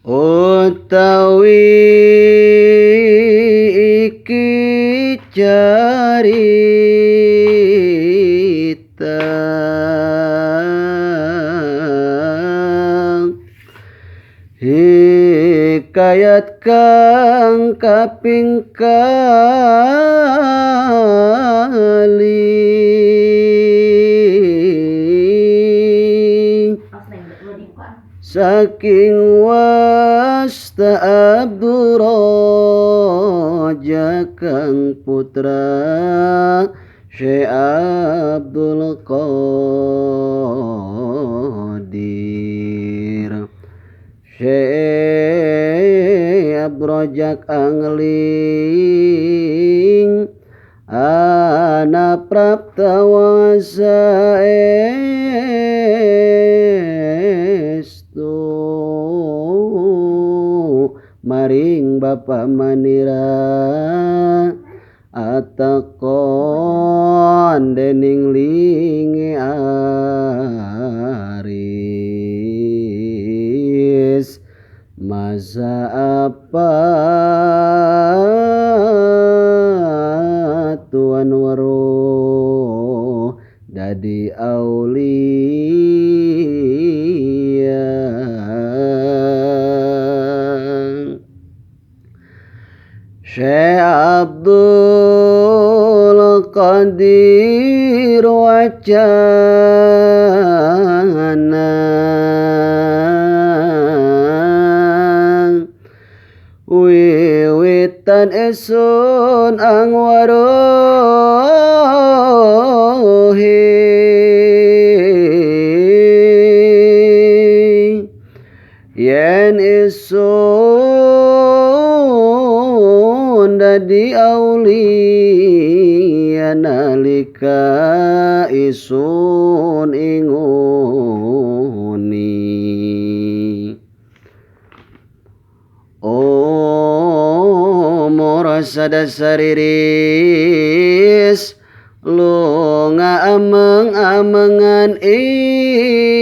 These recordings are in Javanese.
Utawi iki carita hikayat kang kaping kali saking wasta Abdurrajak kang putra Syekh Abdul Qadir. Syekh Abdurrajak angling ana prapta wasa maring bapa manira atakon dening linge aris masa apa tuan weruh dadi aulia. Syekh Abdul Qadir wacana wiwitan esun ang waruhi yen isun dadi aulia nalika isun inguni. Oh murasa dasariris lunga ameng-amengan isun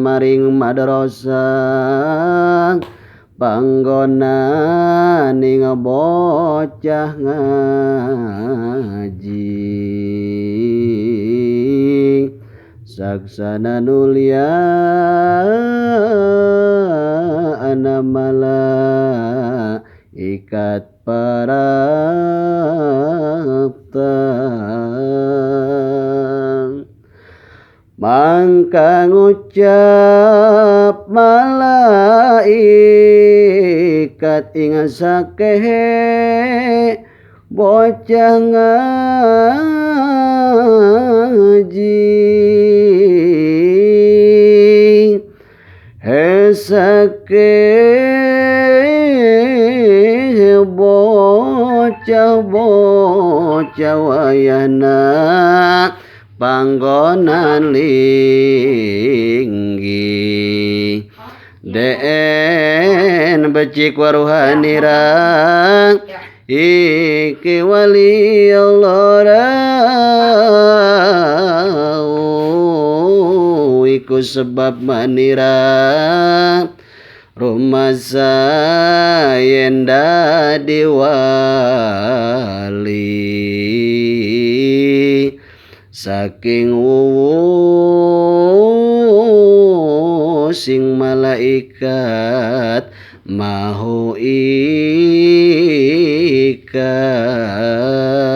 maring madrasah panggonan ning bocah ngaji saksana nulia ana malaikat parapta mangka ngucap malaikat ing sakehe bocah ngaji hesake bocah-bocah wayahna panggonan linggi den becik waruhanira iki wali Allah rau iku sebab manira rumasa yen dadi wali saking wuwu sing malaikat mahu ikat.